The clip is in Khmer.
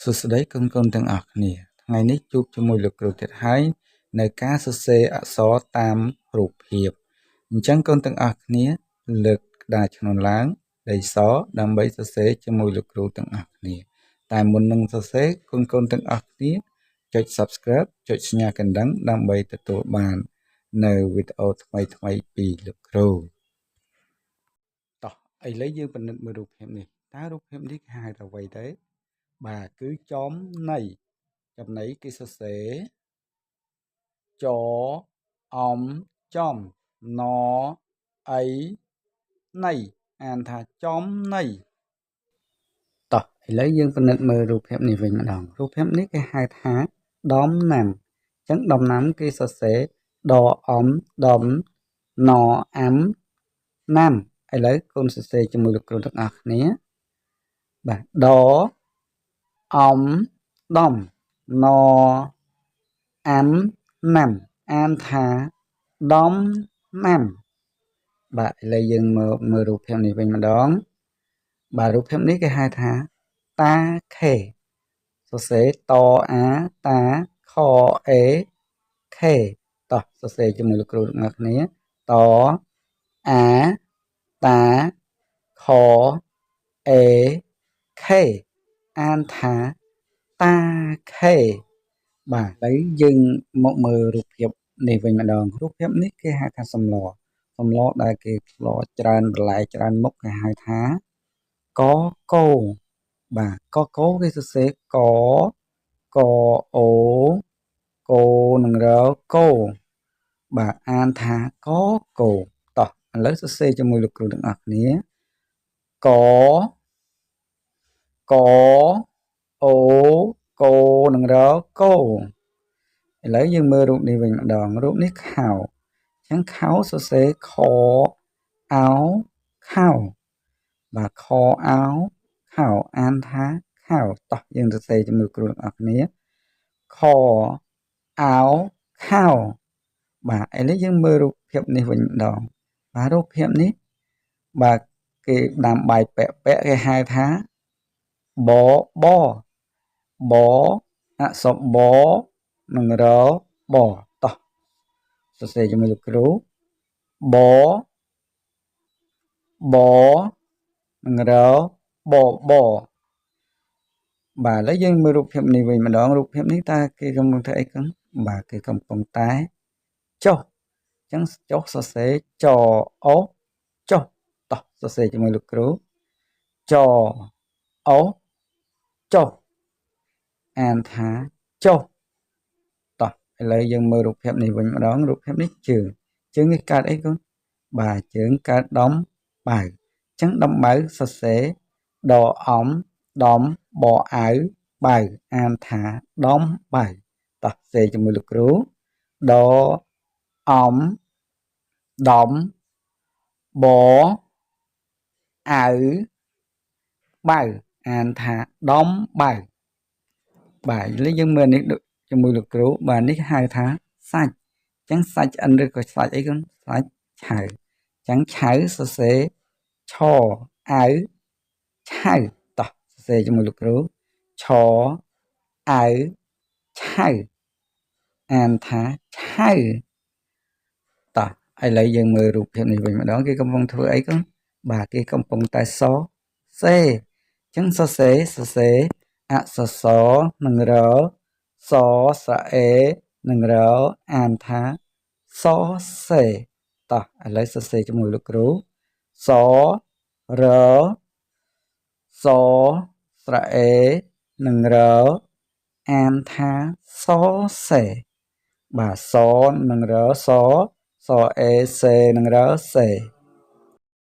សួស្តីកូនៗទាំងអស់គ្នាថ្ងៃនេះជួបជាមួយលោកគ្រូទៀតហើយនៅការសរសេរអក្សរតាមរូបភាពអញ្ចឹងកូនទាំងអស់គ្នាលើកក្តារឈ្នន់ឡើងដីសដើម្បីសរសេរជាមួយលោកគ្រូទាំងអស់គ្នាតែមុននឹងសរសេរកូនៗទាំងអស់គ្នាចុច Subscribe ចុចសញ្ញាកណ្ដឹងដើម្បីទទួលបាននៅវីដេអូថ្មីៗពីលោកគ្រូតោះឥឡូវយើងពិនិត្យមើលរូបភាពនេះតើរូបភាពនេះគេហៅថាអ្វីទៅបាទគឺចំណីចំណីគេសរសេរចអំចំណអីណីអានថាចំណីតោះឥឡូវយើងពិនិត្យមើលរូបភាពនេះវិញម្ដងរូបភាពនេះគេហៅថាដំណាំអញ្ចឹងដំណាំគេសរសេរដអំដំណអាំណាំឥឡូវកូនសរសេរជាមួយលោកគ្រូទាំងអស់គ្នាបាទដអំដំណអាំណាំអានថាដំណាំបាទឥឡូវយើងមើលមើលរូបភាពនេះវិញម្ដងបាទរូបភាពនេះគេហៅថាតាខេសរសេរតអាតាខអេខេតោះសរសេរជាមួយលោកគ្រូទាំងអស់គ្នាតអាតាខអេខេអានថាតាខេបាទឥឡូវយើងមកមើលរូបភាពនេះវិញម្ដងរូបភាពនេះគេហៅថាសម្លសម្លដែលគេផ្លោច្រើនបន្លែច្រើនមុខគេហៅថាកកោបាទកកោគេសរសេរកកអូកោនឹងរកោបាទអានថាកកោតោះឥឡូវសរសេរជាមួយលោកគ្រូទាំងអស់គ្នាកកអូកោនឹងរកោឥឡូវយើងមើលរូបនេះវិញម្ដងរូបនេះខោអញ្ចឹងខោសរសេរខអោខោបាទខអោខោអានថាខោតោះយើងសរសេរជាមួយគ្រូទាំងអស់គ្នាខអោខោបាទឥឡូវយើងមើលរូបភាពនេះវិញម្ដងបាទរូបភាពនេះបាទគេដាំបាយពាក់ពាក់គេហៅថាបបបអក្សរបនិងរបតោះសរសេរជាមួយលោកគ្រូបបនិងរបបបាទឥឡូវយើងមើលរូបភាពនេះវិញម្ដងរូបភាពនេះតើគេកំពុងធ្វើអីកឹងបាទគេកំពុងតែចុះអញ្ចឹងចុះសរសេរចអូចុះតោះសរសេរជាមួយលោកគ្រូចអូចុះអានថាចុះតោះឥឡូវយើងមើលរូបភាពនេះវិញម្ដងរូបភាពនេះជើងជើងនេះកើតអីកូនបាទជើងកើតដំបៅអញ្ចឹងដំបៅសរសេរដអំដំបអៅបៅអានថាដំបៅតោះសេជាមួយលោកគ្រូដអំដំបអៅបៅអានថាដំបៅបាទឥឡូវយើងមើលនេះជាមួយលោកគ្រូបាទនេះហៅថាសាច់អញ្ចឹងសាច់ឆ្អិនឬក៏សាច់អីកូនសាច់ឆៅអញ្ចឹងឆៅសរសេរឆអៅឆៅតោះសរសេរជាមួយលោកគ្រូឆអៅឆៅអានថាឆៅតោះឥឡូវយើងមើលរូបភាពនេះវិញម្ដងគេកំពុងធ្វើអីកូនបាទគេកំពុងតែសរសេរអញ្ចឹងសរសេរសរសេរអក្សរសនិងរសស្រអេនិងរអានថាសសេតោះឥឡូវសរសេរជាមួយលោកគ្រូសរសស្រអេនិងរអានថាសសេបាទសនិងរសសអេសេនិងរសេ